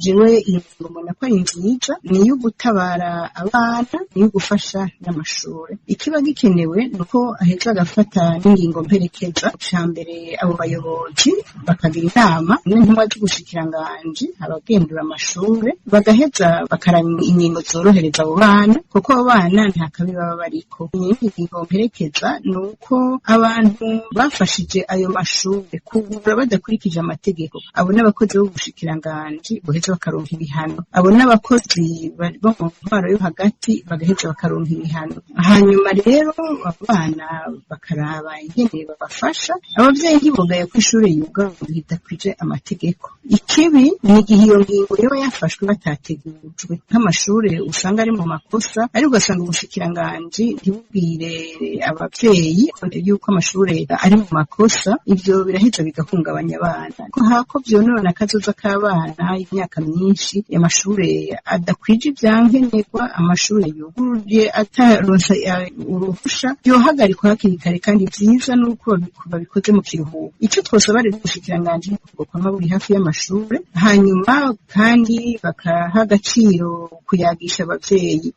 Jewe iyo ngingo mbona ko ari nziza, ni iyo gutabara abana, ni iyo gufasha n'amashure. Ikiba gikenewe ni uko aheza agafata n'ingingo mperekeza. Ica mbere, abo bayobozi bakagira inama n'intumwa z'ubushikiranganji, abagendura amashure, bagaheza bakaraba ingingo zorohereza abo bana, kuko abo bana nta kabi baba bariko. Iyindi ngingo mperekeza ni uko abantu bafashije ayo mashure kugura badakurikije amategeko, abo n'abakozi b'ubushikiranganji boheza bakaronka ibihano, abo n'abakozi bo mu ntwaro yo hagati bagaheza bakaronka ibihano. Hanyuma rero abo bana bakaraba ingene babafasha. Abavyeyi ntibogaye ko ishure yugawe ridakwije amategeko. Ikibi ni igihe iyo ngingo yoba yafashwe batategujwe, nk'amashure usanga ari mu makosa, ariko ugasanga ubushikiranganji ntibubwire abavyeyi yuko amashure ari mu makosa. Ivyo biraheza bigahungabanya abana, ko hako vyonona akazoza k'abana imyaka myinshi. Amashure adakwije ivyankenerwa, amashure yuguruye ataronse uruhusha, yohagarikwa hakiri kare, kandi vyiza nuko babikoze mu kiruhuko. Ico twosaba rero ubushikiranganji ni bwokwama buri hafi y'amashure, hanyuma kandi bakaha agaciro kuyagisha abavyeyi.